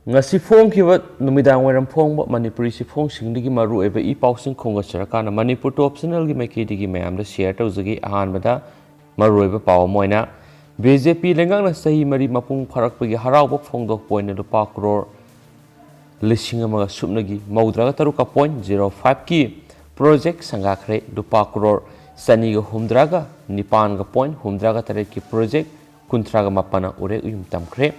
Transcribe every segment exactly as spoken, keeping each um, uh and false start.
ꯉꯁꯤ ꯐꯣꯡꯈꯤꯕ ꯅꯨꯃꯤꯗꯥꯡ ꯋꯥꯏꯔꯝ ꯐꯣꯡꯕ ꯃꯅꯤꯄꯨꯔꯤ ꯆꯦꯐꯣꯡꯁꯤꯡꯗꯒꯤ ꯃꯔꯨꯑꯣꯏꯕ ꯏ ꯄꯥꯎꯁꯤꯡ ꯈꯣꯝꯒꯠꯆꯔꯀꯥꯟꯗ ꯃꯅꯤꯄꯨꯔ ꯇꯣꯞ ꯆꯦꯅꯦꯜꯒꯤ ꯃꯥꯏꯀꯩꯗꯒꯤ ꯃꯌꯥꯝꯗ ꯁꯤꯌꯔ ꯇꯧꯖꯒꯦ꯫ ꯑꯍꯥꯟꯕꯗ ꯃꯔꯨꯑꯣꯏꯕ ꯄꯥꯎ ꯑꯃ ꯑꯣꯏꯅ, ꯕꯤ ꯖꯦ ꯄꯤ ꯂꯩꯉꯥꯛꯅ ꯆꯍꯤ ꯃꯔꯤ ꯃꯄꯨꯡ ꯐꯥꯔꯛꯄꯒꯤ ꯍꯔꯥꯎꯕ ꯐꯣꯡꯗꯣꯛꯄ ꯑꯣꯏꯅ ꯂꯨꯄꯥ ꯀ꯭ꯔꯣꯔ ꯂꯤꯁꯤꯡ ꯑꯃꯒ ꯁꯨꯞꯅꯒꯤ ꯃꯧꯗ꯭ꯔꯥꯒ ꯇꯔꯨꯛꯀ ꯄꯣꯏꯟ ꯖꯤꯔꯣ ꯐꯥꯏꯚꯀꯤ ꯄ꯭ꯔꯣꯖꯦꯛ ꯁꯪꯒꯥꯈ꯭ꯔꯦ꯫ ꯂꯨꯄꯥ ꯀ꯭ꯔꯣꯔ ꯆꯅꯤꯒ ꯍꯨꯝꯗ꯭ꯔꯥꯒ ꯅꯤꯄꯥꯟꯒ ꯄꯣꯏꯟ ꯍꯨꯝꯗ꯭ꯔꯥꯒ ꯇꯔꯦꯠꯀꯤ ꯄ꯭ꯔꯣꯖꯦꯛ ꯀꯨꯟꯊ꯭ꯔꯥꯒ ꯃꯥꯄꯟꯅ ꯎꯔꯦꯛ ꯎꯌꯨꯝ ꯇꯝꯈ꯭ꯔꯦ꯫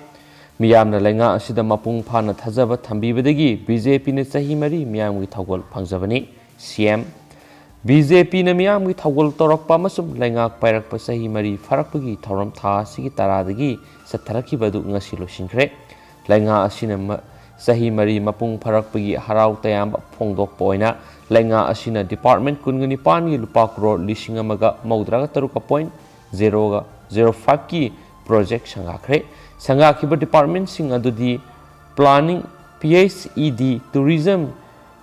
ꯃꯤꯌꯥꯝꯅ ꯂꯩꯉꯥꯛ ꯑꯁꯤꯗ ꯃꯄꯨꯡ ꯐꯥꯅ ꯊꯥꯖꯕ ꯊꯝꯕꯤꯕꯗꯒꯤ ꯕꯤ ꯖꯦ ꯄꯤꯅ ꯆꯍꯤ ꯃꯔꯤ ꯃꯤꯌꯥꯝꯒꯤ ꯊꯧꯒꯜ ꯐꯪꯖꯕꯅꯤ꯫ ꯁꯤ ꯑꯦꯝ, ꯕꯤ ꯖꯦ ꯄꯤꯅ ꯃꯤꯌꯥꯝꯒꯤ ꯊꯧꯒꯜ ꯇꯧꯔꯛꯄ ꯑꯃꯁꯨꯡ ꯂꯩꯉꯥꯛ ꯄꯥꯏꯔꯛꯄ ꯆꯍꯤ ꯃꯔꯤ ꯐꯥꯔꯛꯄꯒꯤ ꯊꯧꯔꯝ ꯊꯥ ꯑꯁꯤꯒꯤ ꯇꯔꯥꯗꯒꯤ ꯆꯠꯊꯔꯛꯈꯤꯕ ꯑꯗꯨ ꯉꯁꯤ ꯂꯣꯏꯁꯤꯟꯈ꯭ꯔꯦ꯫ ꯂꯩꯉꯥꯛ ꯑꯁꯤꯅ ꯃ-, ꯆꯍꯤ ꯃꯔꯤ ꯃꯄꯨꯡ ꯐꯥꯔꯛꯄꯒꯤ ꯍꯔꯥꯎ ꯇꯌꯥꯝꯕ ꯐꯣꯡꯗꯣꯛꯄ ꯑꯣꯏꯅ ꯂꯩꯉꯥꯛ ꯑꯁꯤꯅ ꯗꯤꯄꯥꯔꯠꯃꯦꯟ ꯀꯨꯟꯒ ꯅꯤꯄꯥꯟꯒꯤ ꯂꯨꯄꯥ ꯀ꯭ꯔꯣꯔ ꯂꯤꯁꯤꯡ ꯑꯃꯒ ꯃꯧꯗ꯭ꯔꯥꯒ ꯇꯔꯨꯛꯀ ꯄꯣꯏꯟ ꯖꯦꯔꯣꯒ ꯖꯦꯔꯣ ꯐꯥꯏꯚꯀꯤ ꯄ꯭ꯔꯣꯖꯦꯛ ꯁꯪꯒꯥꯈ꯭ꯔꯦ꯫ ꯁꯪꯒꯥꯈꯤꯕ ꯗꯤꯄꯥꯔꯠꯃꯦꯟꯁꯤꯡ ꯑꯗꯨꯗꯤ Planning, P H E D, Tourism,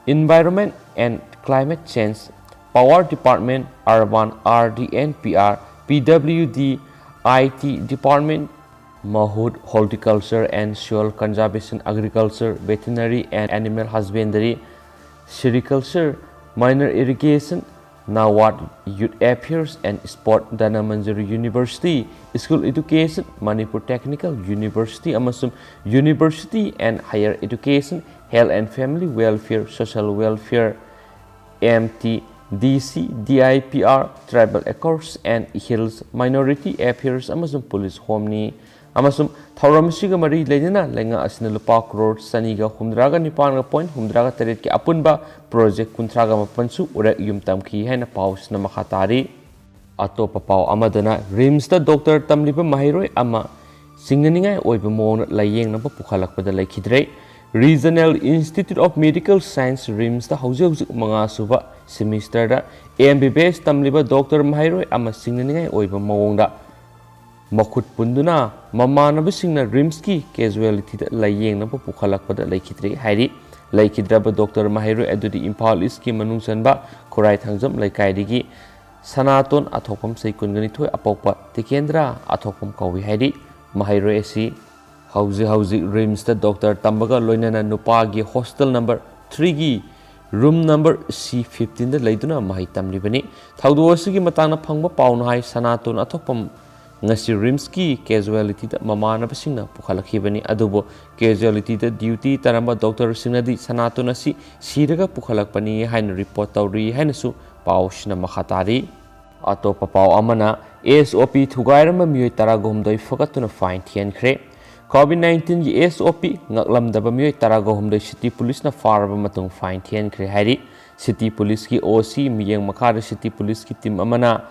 Environment and Climate Change, Power Department, Urban, R D and P R, P W D, I T Department, Mahut, Horticulture and Soil Conservation, Agriculture, Veterinary and Animal Husbandry, Sericulture, Minor Irrigation, Nawad, Youth Affairs and Sport, Dhanamanjuri University, School Education, Manipur Technical University ꯑꯃꯁꯨꯡ University and Higher Education, Health and Family Welfare, Social Welfare, M T D C, D I P R, Tribal Affairs and Hills, Minority Affairs ꯑꯃꯁꯨꯡ Police Homeꯅꯤ꯫ ꯑꯃꯁꯨꯡ ꯊꯧꯔꯝ ꯑꯁꯤꯒ ꯃꯔꯤ ꯂꯩꯅꯅ ꯂꯩꯉꯥꯛ ꯑꯁꯤꯅ ꯂꯨꯄꯥ ꯀ꯭ꯔꯣꯔ ꯆꯅꯤꯒ ꯍꯨꯝꯗ꯭ꯔꯥꯒ ꯅꯤꯄꯥꯟꯒ ꯄꯣꯏꯟ ꯍꯨꯝꯗ꯭ꯔꯥꯒ ꯇꯔꯦꯠꯀꯤ ꯑꯄꯨꯟꯕ ꯄ꯭ꯔꯣꯖꯦꯛ ꯀꯨꯟꯊ꯭ꯔꯥꯒ ꯃꯥꯄꯟꯁꯨ ꯎꯔꯦꯛ ꯌꯨꯝ ꯇꯝꯈꯤ ꯍꯥꯏꯅ ꯄꯥꯎꯁꯤꯅ ꯃꯈꯥ ꯇꯥꯔꯤ꯫ ꯑꯇꯣꯞꯄ ꯄꯥꯎ ꯑꯃꯗꯅ, ꯔꯤꯝꯁꯇ ꯗꯣꯛꯇꯔ ꯇꯝꯂꯤꯕ ꯃꯍꯩꯔꯣꯏ ꯑꯃ ꯆꯤꯡꯅꯅꯤꯡꯉꯥꯏ ꯑꯣꯏꯕ ꯃꯑꯣꯡꯗ ꯂꯥꯌꯦꯡꯅꯕ ꯄꯨꯈꯠꯂꯛꯄꯗ ꯂꯩꯈꯤꯗ꯭ꯔꯦ꯫ Regional Institute of Medical Science, ꯔꯤꯝꯁꯇ ꯍꯧꯖꯤꯛ ꯍꯧꯖꯤꯛ ꯃꯉꯥ ꯁꯨꯕ ꯁꯤꯃꯤꯁꯇꯔꯗ ꯑꯦꯝ ꯕꯤ ꯕꯤ ꯑꯦꯁ ꯇꯝꯂꯤꯕ ꯗꯣꯛꯇꯔ ꯃꯍꯩꯔꯣꯏ ꯑꯃ ꯆꯤꯡꯅꯅꯤꯡꯉꯥꯏ ꯑꯣꯏꯕ ꯃꯑꯣꯡꯗ ꯃꯈꯨꯠ ꯄꯨꯟꯗꯨꯅ ꯃꯃꯥꯟꯅꯕꯁꯤꯡꯅ ꯔꯤꯝꯁꯀꯤ ꯀꯦꯖꯨꯋꯦꯂꯤꯇꯤꯗ ꯂꯥꯌꯦꯡꯅꯕ ꯄꯨꯈꯠꯂꯛꯄꯗ ꯂꯩꯈꯤꯗ꯭ꯔꯦ ꯍꯥꯏꯔꯤ꯫ ꯂꯩꯈꯤꯗ꯭ꯔꯕ ꯗꯣꯛꯇꯔ ꯃꯍꯩꯔꯣꯏ ꯑꯗꯨꯗꯤ ꯏꯝꯐꯥꯜ ꯏꯁꯀꯤ ꯃꯅꯨꯡ ꯆꯟꯕ ꯈꯨꯔꯥꯏ ꯊꯥꯡꯖꯝ ꯂꯩꯀꯥꯏꯗꯒꯤ ꯁꯅꯥꯇꯣꯟ ꯑꯊꯣꯛꯄꯝ, ꯆꯍꯤ ꯀꯨꯟꯒ ꯅꯤꯊꯣꯏ, ꯑꯄꯣꯛꯄ ꯇꯤꯀꯦꯟꯗ꯭ꯔ ꯑꯊꯣꯛꯄꯝ ꯀꯧꯏ ꯍꯥꯏꯔꯤ꯫ ꯃꯍꯩꯔꯣꯏ ꯑꯁꯤ ꯍꯧꯖꯤꯛ ꯍꯧꯖꯤꯛ ꯔꯤꯝꯁꯇ ꯗꯣꯛꯇꯔ ꯇꯝꯕꯒ ꯂꯣꯏꯅꯅ ꯅꯨꯄꯥꯒꯤ ꯍꯣꯁꯇꯦꯜ ꯅꯝꯕꯔ ꯊ꯭ꯔꯤꯒꯤ ꯔꯨꯝ ꯅꯝꯕꯔ ꯁꯤ ꯐꯤꯐꯇꯤꯟꯗ ꯂꯩꯗꯨꯅ ꯃꯍꯩ ꯇꯝꯂꯤꯕꯅꯤ꯫ ꯊꯧꯗꯣꯛ ꯑꯁꯤꯒꯤ ꯃꯇꯥꯡꯗ ꯐꯪꯕ ꯄꯥꯎꯅ ꯍꯥꯏ, ꯁꯅꯥꯇꯣꯟ ꯑꯊꯣꯛꯄꯝ ꯉꯁꯤ ꯔꯤꯝꯁꯀꯤ ꯀꯦꯖꯨꯋꯦꯂꯤꯇꯤꯗ ꯃꯃꯥꯟꯅꯕꯁꯤꯡꯅ ꯄꯨꯈꯠꯂꯛꯈꯤꯕꯅꯤ꯫ ꯑꯗꯨꯕꯨ ꯀꯦꯖꯨꯋꯦꯂꯤꯇꯤꯗ ꯗ꯭ꯌꯨꯇꯤ ꯇꯥꯔꯝꯕ ꯗꯣꯛꯇꯔꯁꯤꯡꯅꯗꯤ ꯁꯅꯥꯇꯣꯟ ꯑꯁꯤ ꯁꯤꯔꯒ ꯄꯨꯈꯠꯂꯛꯄꯅꯤ ꯍꯥꯏꯅ ꯔꯤꯄꯣꯔꯠ ꯇꯧꯔꯤ ꯍꯥꯏꯅꯁꯨ ꯄꯥꯎꯁꯤꯅ ꯃꯈꯥ ꯇꯥꯔꯤ꯫ ꯑꯇꯣꯞꯄ ꯄꯥꯎ ꯑꯃꯅ, ꯑꯦꯁ ꯑꯣ ꯄꯤ ꯊꯨꯒꯥꯏꯔꯝꯕ ꯃꯤꯑꯣꯏ ꯇꯔꯥꯒ ꯍꯨꯝꯗꯣꯏ ꯐꯒꯠꯇꯨꯅ ꯐꯥꯏꯟ ꯊꯤꯍꯟꯈ꯭ꯔꯦ꯫ ꯀꯣꯚꯤꯗ ꯅꯥꯏꯟꯇꯤꯟꯒꯤ ꯑꯦꯁ ꯑꯣ ꯄꯤ ꯉꯛꯂꯝꯗꯕ ꯃꯤꯑꯣꯏ ꯇꯔꯥꯒ ꯍꯨꯝꯗꯣꯏ ꯁꯤꯇꯤ ꯄꯨꯂꯤꯁꯅ ꯐꯥꯔꯕ ꯃꯇꯨꯡ ꯐꯥꯏꯟ ꯊꯤꯍꯟꯈ꯭ꯔꯦ ꯍꯥꯏꯔꯤ꯫ ꯁꯤꯇꯤ ꯄꯨꯂꯤꯁꯀꯤ ꯑꯣ ꯁꯤ ꯃꯤꯠꯌꯦꯡ ꯃꯈꯥꯗ ꯁꯤꯇꯤ ꯄꯨꯂꯤꯁꯀꯤ ꯇꯤꯝ ꯑꯃꯅ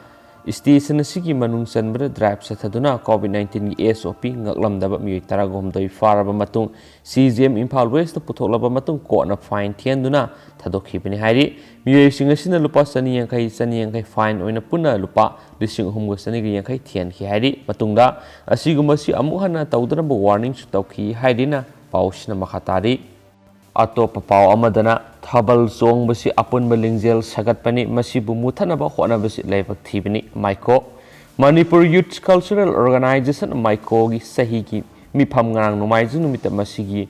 ꯁ꯭ꯇꯦꯁꯟ ꯑꯁꯤꯒꯤ ꯃꯅꯨꯡ ꯆꯟꯕꯗ ꯗ꯭ꯔꯥꯏꯚ ꯆꯠꯊꯗꯨꯅ ꯀꯣꯚꯤꯗ ꯅꯥꯏꯟꯇꯤꯟꯒꯤ ꯑꯦꯁ ꯑꯣ ꯄꯤ ꯉꯛꯂꯝꯗꯕ ꯃꯤꯑꯣꯏ ꯇꯔꯥꯒ ꯍꯨꯝꯗꯣꯏ ꯐꯥꯔꯕ ꯃꯇꯨꯡ C G M Imphal west ꯄꯨꯊꯣꯛꯂꯕ ꯃꯇꯨꯡ ꯀꯣꯔꯠꯅ ꯐꯥꯏꯟ ꯊꯤꯍꯟꯗꯨꯅ ꯊꯥꯗꯣꯛꯈꯤꯕꯅꯤ ꯍꯥꯏꯔꯤ꯫ ꯃꯤꯑꯣꯏꯁꯤꯡ ꯑꯁꯤꯅ ꯂꯨꯄꯥ ꯆꯅꯤ ꯌꯥꯡꯈꯩ, ꯆꯅꯤ ꯌꯥꯡꯈꯩ ꯐꯥꯏꯟ ꯑꯣꯏꯅ ꯄꯨꯟꯅ ꯂꯨꯄꯥ ꯂꯤꯁꯤꯡ ꯑꯍꯨꯝꯒ ꯆꯅꯤꯒ ꯌꯥꯡꯈꯩ ꯊꯤꯍꯟꯈꯤ ꯍꯥꯏꯔꯤ꯫ ꯃꯇꯨꯡꯗ ꯑꯁꯤꯒꯨꯝꯕꯁꯤ ꯑꯃꯨꯛ ꯍꯟꯅ ꯇꯧꯗꯅꯕ ꯋꯥꯔꯅꯤꯡꯁꯨ ꯇꯧꯈꯤ ꯍꯥꯏꯔꯤꯅ ꯄꯥꯎꯁꯤꯅ ꯃꯈꯥ ꯇꯥꯔꯤ꯫ ꯑꯇꯣꯞꯄ ꯄꯥꯎ ꯑꯃꯗꯅ, ꯊꯥꯕꯜ ꯆꯣꯡꯕꯁꯤ ꯑꯄꯨꯟꯕ ꯂꯤꯡꯖꯦꯜ ꯁꯥꯒꯠꯄꯅꯤ, ꯃꯁꯤꯕꯨ ꯃꯨꯊꯠꯅꯕ ꯍꯣꯠꯅꯕꯁꯤ ꯂꯥꯏꯕꯛ ꯊꯤꯕꯅꯤ, ꯃꯥꯏꯀꯣ꯫ ꯃꯅꯤꯄꯨꯔ ꯌꯨꯠ ꯀꯜꯆꯔꯦꯜ ꯑꯣꯔꯒꯅꯥꯏꯖꯦꯁꯟ, ꯃꯥꯏꯀꯣꯒꯤ ꯆꯍꯤꯒꯤ ꯃꯤꯐꯝ ꯉꯔꯥꯡ ꯅꯣꯡꯃꯥꯏꯖꯤꯡ ꯅꯨꯃꯤꯠꯇ ꯃꯁꯤꯒꯤ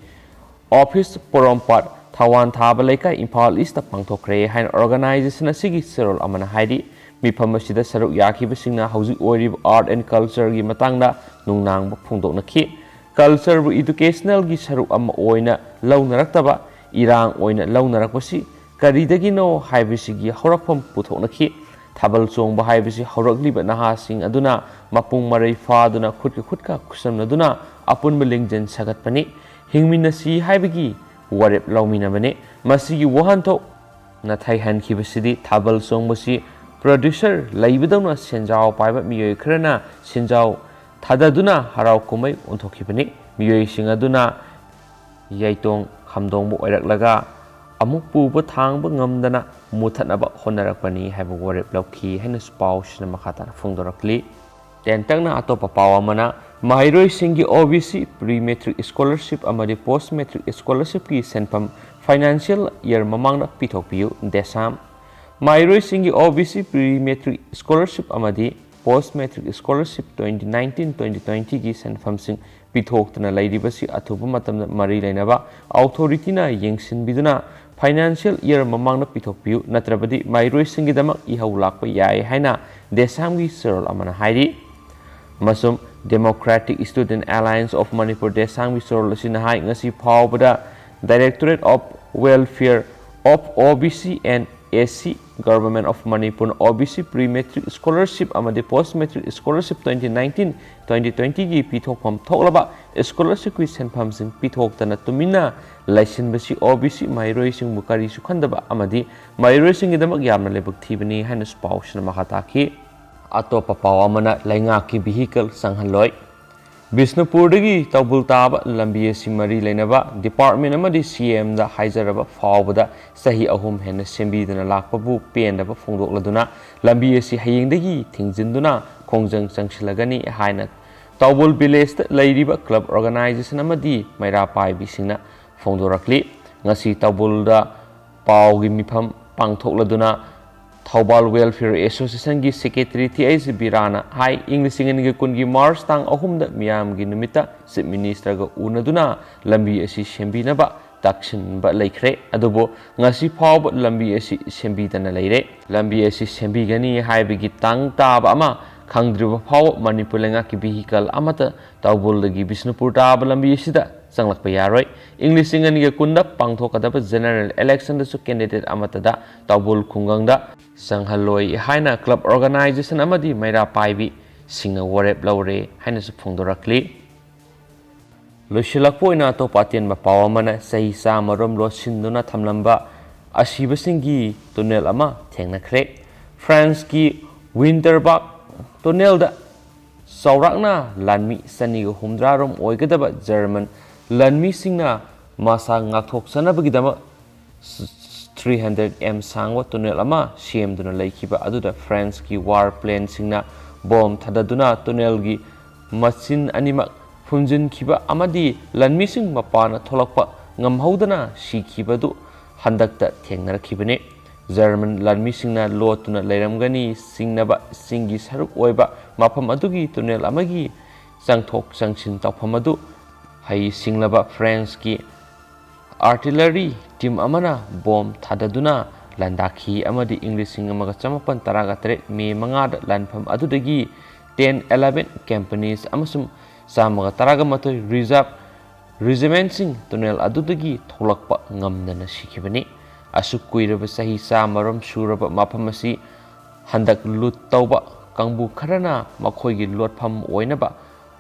ꯑꯣꯐꯤꯁ ꯄꯣꯔꯣꯝꯄꯥꯠ, ꯊꯋꯥꯟ ꯊꯥꯕ ꯂꯩꯀꯥꯏ, ꯏꯝꯐꯥꯜ ꯏꯁꯇ ꯄꯥꯡꯊꯣꯛꯈ꯭ꯔꯦ ꯍꯥꯏꯅ ꯑꯣꯔꯒꯅꯥꯏꯖꯦꯁꯟ ꯑꯁꯤꯒꯤ ꯆꯦꯔꯣꯜ ꯑꯃꯅ ꯍꯥꯏꯔꯤ꯫ ꯃꯤꯐꯝ ꯑꯁꯤꯗ ꯁꯔꯨꯛ ꯌꯥꯈꯤꯕꯁꯤꯡꯅ ꯍꯧꯖꯤꯛ ꯑꯣꯏꯔꯤꯕ ꯑꯥꯔꯠ ꯑꯦꯟ ꯀꯜꯆꯔꯒꯤ ꯃꯇꯥꯡꯗ ꯅꯨꯡꯅꯥꯡꯕ ꯐꯣꯡꯗꯣꯛꯅꯈꯤ꯫ ꯀꯜꯆꯔꯕꯨ ꯏꯗꯨꯀꯦꯁꯅꯦꯜꯒꯤ ꯁꯔꯨꯛ ꯑꯃ ꯑꯣꯏꯅ ꯂꯧꯅꯔꯛꯇꯕ, ꯏꯔꯥꯡ ꯑꯣꯏꯅ ꯂꯧꯅꯔꯛꯄꯁꯤ ꯀꯔꯤꯗꯒꯤꯅꯣ ꯍꯥꯏꯕꯁꯤꯒꯤ ꯍꯧꯔꯛꯐꯝ ꯄꯨꯊꯣꯛꯅꯈꯤ꯫ ꯊꯥꯕꯜ ꯆꯣꯡꯕ ꯍꯥꯏꯕꯁꯤ ꯍꯧꯔꯛꯂꯤꯕ ꯅꯍꯥꯁꯤꯡ ꯑꯗꯨꯅ ꯃꯄꯨꯡ ꯃꯔꯩ ꯐꯥꯗꯨꯅ ꯈꯨꯠꯀ ꯈꯨꯠꯀ ꯈꯨꯠꯁꯝꯅꯗꯨꯅ ꯑꯄꯨꯟꯕ ꯂꯤꯡꯖꯦꯜ ꯁꯥꯒꯠꯄꯅꯤ, ꯍꯤꯡꯃꯤꯟꯅꯁꯤ ꯍꯥꯏꯕꯒꯤ ꯋꯥꯔꯦꯞ ꯂꯧꯃꯤꯟꯅꯕꯅꯤ꯫ ꯃꯁꯤꯒꯤ ꯋꯥꯍꯟꯊꯣꯛ ꯅꯥꯊꯩꯍꯟꯈꯤꯕꯁꯤꯗꯤ ꯊꯥꯕꯜ ꯆꯣꯡꯕꯁꯤ ꯄ꯭ꯔꯣꯗ꯭ꯌꯨꯁꯔ ꯂꯩꯕꯗꯧꯅ ꯁꯦꯟꯖꯥꯎ ꯄꯥꯏꯕ ꯃꯤꯑꯣꯏ ꯈꯔꯅ ꯁꯦꯟꯖꯥꯎ ꯊꯥꯗꯗꯨꯅ ꯍꯔꯥꯎ ꯀꯨꯝꯍꯩ ꯑꯣꯟꯊꯣꯛꯈꯤꯕꯅꯤ꯫ ꯃꯤꯑꯣꯏꯁꯤꯡ ꯑꯗꯨꯅ ꯌꯩꯇꯣꯡ ꯈꯝꯗꯣꯡꯕ ꯑꯣꯏꯔꯛꯂꯒ ꯑꯃꯨꯛ ꯄꯨꯕ ꯊꯥꯡꯕ ꯉꯝꯗꯅ ꯃꯨꯊꯠꯅꯕ ꯍꯣꯠꯅꯔꯛꯄꯅꯤ ꯍꯥꯏꯕ ꯋꯥꯔꯦꯞ ꯂꯧꯈꯤ ꯍꯥꯏꯅꯁꯨ ꯄꯥꯎꯁꯤꯅ ꯃꯈꯥ ꯇꯥꯅ ꯐꯣꯡꯗꯣꯔꯛꯂꯤ꯫ ꯇꯦꯟꯇꯛꯅ ꯑꯇꯣꯞꯄ ꯄꯥꯎ ꯑꯃꯅ, ꯃꯍꯩꯔꯣꯏꯁꯤꯡꯒꯤ ꯑꯣ B C pre matric scholarship ꯑꯃꯗꯤ ꯄꯣꯁ ꯃꯦꯇ꯭ꯔꯤꯛ ꯁ꯭ꯀꯣꯂꯔꯁꯤꯞꯀꯤ ꯁꯦꯟꯐꯝ ꯐꯥꯏꯅꯥꯟꯁꯤꯌꯦꯜ ꯏꯌꯔ ꯃꯃꯥꯡꯗ ꯄꯤꯊꯣꯛꯄꯤꯌꯨ, ꯗꯦꯁꯥꯝ꯫ ꯃꯍꯩꯔꯣꯏꯁꯤꯡꯒꯤ ꯑꯣ B C pre matric scholarship ꯑꯃꯗꯤ post matric scholarship twenty nineteen twenty ꯇ꯭ꯋꯦꯟꯇꯤꯒꯤ ꯁꯦꯟꯐꯝꯁꯤꯡ ꯄꯤꯊꯣꯛꯇꯅ ꯂꯩꯔꯤꯕꯁꯤ ꯑꯊꯨꯕ ꯃꯇꯝꯗ ꯃꯔꯤ ꯂꯩꯅꯕ ꯑꯣꯊꯣꯔꯤꯇꯤꯅ ꯌꯦꯡꯁꯤꯟꯕꯤꯗꯨꯅ ꯐꯥꯏꯅꯥꯟꯁꯤꯌꯦꯜ ꯏꯌꯔ ꯃꯃꯥꯡꯗ ꯄꯤꯊꯣꯛꯄꯤꯌꯨ, ꯅꯠꯇ꯭ꯔꯕꯗꯤ ꯃꯍꯩꯔꯣꯏꯁꯤꯡꯒꯤꯗꯃꯛ ꯏꯍꯧ ꯂꯥꯛꯄ ꯌꯥꯏ ꯍꯥꯏꯅ ꯗꯦꯁꯥꯝꯒꯤ ꯆꯦꯔꯣꯜ ꯑꯃꯅ ꯍꯥꯏꯔꯤ꯫ ꯑꯃꯁꯨꯡ Democratic Student Alliance of Manipur, ꯗꯦꯁꯥꯝꯒꯤ ꯆꯦꯔꯣꯜ ꯑꯁꯤꯅ ꯍꯥꯏ, ꯉꯁꯤ ꯐꯥꯎꯕꯗ Directorate of Welfare of O B C and S C, Government of Manipur, O B C Pre-Matric Scholarship ꯑꯃꯗꯤ Post Matric Scholarship twenty nineteen twenty twenty ꯒꯤ ꯄꯤꯊꯣꯛꯐꯝ ꯊꯣꯛꯂꯕ ꯁ꯭ꯀꯣꯂꯔꯁꯤꯞꯀꯤ ꯁꯦꯟꯐꯝꯁꯤꯡ ꯄꯤꯊꯣꯛꯇꯅ ꯇꯨꯃꯤꯟꯅ ꯂꯩꯁꯤꯟꯕꯁꯤ O B C ꯃꯍꯩꯔꯣꯏꯁꯤꯡꯕꯨ ꯀꯔꯤꯁꯨ ꯈꯟꯗꯕ ꯑꯃꯗꯤ ꯃꯍꯩꯔꯣꯏꯁꯤꯡꯒꯤꯗꯃꯛ ꯌꯥꯝꯅ ꯂꯥꯏꯕꯛ ꯊꯤꯕꯅꯤ ꯍꯥꯏꯅꯁꯨ ꯄꯥꯎꯁꯤꯅ ꯃꯈꯥ ꯇꯥꯈꯤ꯫ ꯑꯇꯣꯞꯄ ꯄꯥꯎ ꯑꯃꯅ, ꯂꯩꯉꯥꯛꯀꯤ vehicle ꯆꯪꯍꯜꯂꯣꯏ꯫ ꯕꯤꯁꯅꯨꯄꯨꯔꯗꯒꯤ ꯇꯧꯕꯨꯜ ꯇꯥꯕ ꯂꯝꯕꯤ ꯑꯁꯤ ꯃꯔꯤ ꯂꯩꯅꯕ department ꯑꯃꯗꯤ C M ꯗ ꯍꯥꯏꯖꯔꯕ ꯐꯥꯎꯕꯗ ꯆꯍꯤ ꯑꯍꯨꯝ ꯍꯦꯟꯅ ꯁꯦꯝꯕꯤꯗꯅ ꯂꯥꯛꯄꯕꯨ ꯄꯦꯟꯗꯕ ꯐꯣꯡꯗꯣꯛꯂꯗꯨꯅ ꯂꯝꯕꯤ ꯑꯁꯤ ꯍꯌꯦꯡꯗꯒꯤ ꯊꯤꯡꯖꯤꯟꯗꯨꯅ ꯈꯣꯡꯖꯪ ꯆꯪꯁꯤꯜꯂꯒꯅꯤ ꯍꯥꯏꯅ ꯇꯧꯕꯨꯜ village ꯇ ꯂꯩꯔꯤꯕ club organization ꯑꯃꯗꯤ ꯃꯩꯔꯥ ꯄꯥꯏꯕꯤꯁꯤꯡꯅ ꯐꯣꯡꯗꯣꯔꯛꯂꯤ꯫ ꯉꯁꯤ ꯇꯧꯕꯨꯜꯗ ꯄꯥꯎꯒꯤ ꯃꯤꯐꯝ ꯄꯥꯡꯊꯣꯛꯂꯗꯨꯅ ꯊꯧꯕꯥꯜ Welfare Association ꯒꯤ secretary T H ꯕꯤꯔꯥꯅ ꯍꯥꯏ, ꯏꯪ ꯂꯤꯁꯤꯡ ꯑꯅꯤꯒ ꯀꯨꯟꯒꯤ March ꯇꯥꯡ ꯑꯍꯨꯝꯗ ꯃꯤꯌꯥꯝꯒꯤ ꯅꯨꯃꯤꯠꯇ Chief Minister ꯒ ꯎꯅꯗꯨꯅ ꯂꯝꯕꯤ ꯑꯁꯤ ꯁꯦꯝꯕꯤꯅꯕ ꯇꯛꯁꯤꯟꯕ ꯂꯩꯈ꯭ꯔꯦ꯫ ꯑꯗꯨꯕꯨ ꯉꯁꯤ ꯐꯥꯎꯕ ꯂꯝꯕꯤ ꯑꯁꯤ ꯁꯦꯝꯕꯤꯗꯅ ꯂꯩꯔꯦ꯫ ꯂꯝꯕꯤ ꯑꯁꯤ ꯁꯦꯝꯕꯤꯒꯅꯤ ꯍꯥꯏꯕꯒꯤ ꯇꯥꯡ ꯇꯥꯕ ꯑꯃ ꯈꯪꯗ꯭ꯔꯤꯕ ꯐꯥꯎꯕ ꯃꯅꯤꯄꯨꯔ ꯂꯩꯉꯥꯛꯀꯤ vehicle ꯑꯃꯠꯇ ꯇꯧꯕꯨꯜꯗꯒꯤ ꯕꯤꯁꯅꯨꯄꯨꯔ ꯇꯥꯕ ꯂꯝꯕꯤ ꯑꯁꯤꯗ ꯆꯪꯂꯛꯄ ꯌꯥꯔꯣꯏ꯫ ꯏꯪ ꯂꯤꯁꯤꯡ ꯑꯅꯤꯒ ꯀꯨꯟꯗ ꯄꯥꯡꯊꯣꯛꯀꯗꯕ general election ꯗꯁꯨ candidate ꯑꯃꯠꯇꯗ ꯇꯧꯕꯨꯜ ꯈꯨꯡꯒꯪꯗ ꯆꯪꯍꯜꯂꯣꯏ ꯍꯥꯏꯅ club organization ꯑꯃꯗꯤ ꯃꯩꯔꯥ ꯄꯥꯏꯕꯤꯁꯤꯡꯅ ꯋꯥꯔꯦꯞ ꯂꯧꯔꯦ ꯍꯥꯏꯅꯁꯨ ꯐꯣꯡꯗꯣꯔꯛꯂꯤ꯫ ꯂꯣꯏꯁꯤꯜꯂꯛꯄ ꯑꯣꯏꯅ ꯑꯇꯣꯞꯄ ꯑꯇꯦꯟꯕ ꯄꯥꯎ ꯑꯃꯅ, ꯆꯍꯤ ꯆꯥꯝꯃꯔꯣꯝ ꯂꯣꯠꯁꯤꯟꯗꯨꯅ ꯊꯝꯂꯝꯕ ꯑꯁꯤꯕꯁꯤꯡꯒꯤ ꯇꯨꯅꯦꯜ ꯑꯃ ꯊꯦꯡꯅꯈ꯭ꯔꯦ꯫ ꯐ꯭ꯔꯥꯟꯁꯀꯤ Winterberg ꯇꯨꯅꯦꯜꯗ ꯆꯥꯎꯔꯥꯛꯅ ꯂꯥꯟꯃꯤ ꯆꯅꯤꯒ ꯍꯨꯝꯗ꯭ꯔꯥ ꯔꯣꯝ ꯑꯣꯏꯒꯗꯕ ꯖꯔꯃꯟ ꯂꯥꯟꯃꯤꯁꯤꯡꯅ ꯃꯁꯥ ꯉꯥꯛꯊꯣꯛꯆꯅꯕꯒꯤꯗꯃꯛ three hundred M ꯁꯥꯡꯕ ꯇꯨꯅꯦꯜ ꯑꯃ ꯁꯦꯝꯗꯨꯅ ꯂꯩꯈꯤꯕ ꯑꯗꯨꯗ ꯐ꯭ꯔꯥꯟꯁꯀꯤ war plane ꯁꯤꯡꯅ ꯕꯣꯝ ꯊꯥꯗꯗꯨꯅ ꯇꯨꯅꯦꯜꯒꯤ ꯃꯆꯤꯟ ꯑꯅꯤꯃꯛ ꯐꯨꯝꯖꯤꯟꯈꯤꯕ ꯑꯃꯗꯤ ꯂꯥꯟꯃꯤꯁꯤꯡ ꯃꯄꯥꯟꯗ ꯊꯣꯛꯂꯛꯄ ꯉꯝꯍꯧꯗꯅ ꯁꯤꯈꯤꯕꯗꯨ ꯍꯟꯗꯛꯇ ꯊꯦꯡꯅꯔꯛꯈꯤꯕꯅꯤ꯫ ꯖꯔꯃꯟ ꯂꯥꯟꯃꯤꯁꯤꯡꯅ ꯂꯣꯠꯇꯨꯅ ꯂꯩꯔꯝꯒꯅꯤ ꯆꯤꯡꯅꯕ ꯆꯤꯡꯒꯤ ꯁꯔꯨꯛ ꯑꯣꯏꯕ ꯃꯐꯝ ꯑꯗꯨꯒꯤ ꯇꯨꯅꯦꯜ ꯑꯃꯒꯤ ꯆꯪꯊꯣꯛ ꯆꯪꯁꯤꯟ ꯇꯧꯐꯝ ꯑꯗꯨ ꯍꯩꯁꯤꯡꯂꯕ ꯐ꯭ꯔꯦꯟꯁꯀꯤ ꯑꯥꯔꯇꯤꯂꯔꯤ ꯇꯤꯝ ꯑꯃꯅ ꯕꯣꯝ ꯊꯥꯗꯗꯨꯅ ꯂꯥꯟꯗꯥꯈꯤ ꯑꯃꯗꯤ ꯏꯪ ꯂꯤꯁꯤꯡ ꯑꯃꯒ ꯆꯃꯥꯄꯟ ꯇꯔꯥꯒ ꯇꯔꯦꯠ ꯃꯦ ꯃꯉꯥꯗ ꯂꯥꯟꯐꯝ ꯑꯗꯨꯗꯒꯤ ꯇꯦꯟ ꯑꯦꯂꯚꯦꯟ ꯀꯝꯄꯅꯤꯁ ꯑꯃꯁꯨꯡ ꯆꯥꯝꯃꯒ ꯇꯔꯥꯒ ꯃꯥꯊꯣꯏ ꯔꯤꯖꯥꯔꯚ ꯔꯤꯖꯤꯃꯦꯟꯠꯁꯤꯡ ꯇꯨꯅꯦꯜ ꯑꯗꯨꯗꯒꯤ ꯊꯣꯛꯂꯛꯄ ꯉꯝꯗꯅ ꯁꯤꯈꯤꯕꯅꯤ꯫ ꯑꯁꯨꯛ ꯀꯨꯏꯔꯕ ꯆꯍꯤ ꯆꯥꯃꯔꯣꯝ ꯁꯨꯔꯕ ꯃꯐꯝ ꯑꯁꯤ ꯍꯟꯗꯛ ꯂꯨꯠ ꯇꯧꯕ ꯀꯥꯡꯕꯨ ꯈꯔꯅ ꯃꯈꯣꯏꯒꯤ ꯂꯣꯠꯐꯝ ꯑꯣꯏꯅꯕ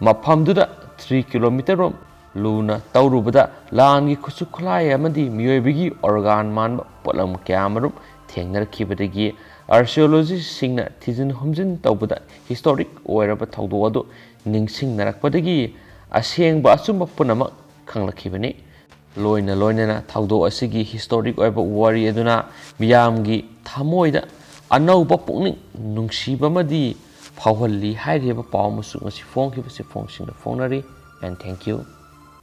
ꯃꯐꯝꯗꯨꯗ ꯊ꯭ꯔꯤ ꯀꯤꯂꯣꯃꯤꯇꯔ ꯔꯣꯝ ꯂꯨꯅ ꯇꯧꯔꯨꯕꯗ ꯂꯥꯟꯒꯤ ꯈꯨꯠꯁꯨ ꯈꯨꯠꯂꯥꯏ ꯑꯃꯗꯤ ꯃꯤꯑꯣꯏꯕꯒꯤ ꯑꯣꯔꯒꯥꯟ ꯃꯥꯟꯕ ꯄꯣꯠꯂꯝ ꯀꯌꯥ ꯑꯃꯔꯨꯝ ꯊꯦꯡꯅꯔꯛꯈꯤꯕꯗꯒꯤ ꯑꯥꯔꯀꯤꯑꯣꯂꯣꯖꯤꯁꯁꯤꯡꯅ ꯊꯤꯖꯤꯟ ꯍꯨꯝꯖꯤꯟ ꯇꯧꯕꯗ ꯍꯤꯁꯇꯣꯔꯤꯛ ꯑꯣꯏꯔꯕ ꯊꯧꯗꯣꯛ ꯑꯗꯨ ꯅꯤꯡꯁꯤꯡꯅꯔꯛꯄꯗꯒꯤ ꯑꯁꯦꯡꯕ ꯑꯆꯨꯝꯕ ꯄꯨꯝꯅꯃꯛ ꯈꯪꯂꯛꯈꯤꯕꯅꯤ꯫ ꯂꯣꯏꯅ ꯂꯣꯏꯅꯅ ꯊꯧꯗꯣꯛ ꯑꯁꯤꯒꯤ ꯍꯤꯁꯇꯣꯔꯤꯛ ꯑꯣꯏꯕ ꯋꯥꯔꯤ ꯑꯗꯨꯅ ꯃꯤꯌꯥꯝꯒꯤ ꯊꯃꯣꯏꯗ ꯑꯅꯧꯕ ꯄꯨꯛꯅꯤꯡ ꯅꯨꯡꯁꯤꯕ ꯑꯃꯗꯤ ꯐꯥꯎꯍꯜꯂꯤ ꯍꯥꯏꯔꯤꯕ ꯄꯥꯎ ꯑꯃꯁꯨ ꯉꯁꯤ ꯐꯣꯡꯈꯤꯕꯁꯤ ꯐꯣꯡꯁꯤꯡꯅ ꯐꯣꯡꯅꯔꯤ꯫ And thank you꯫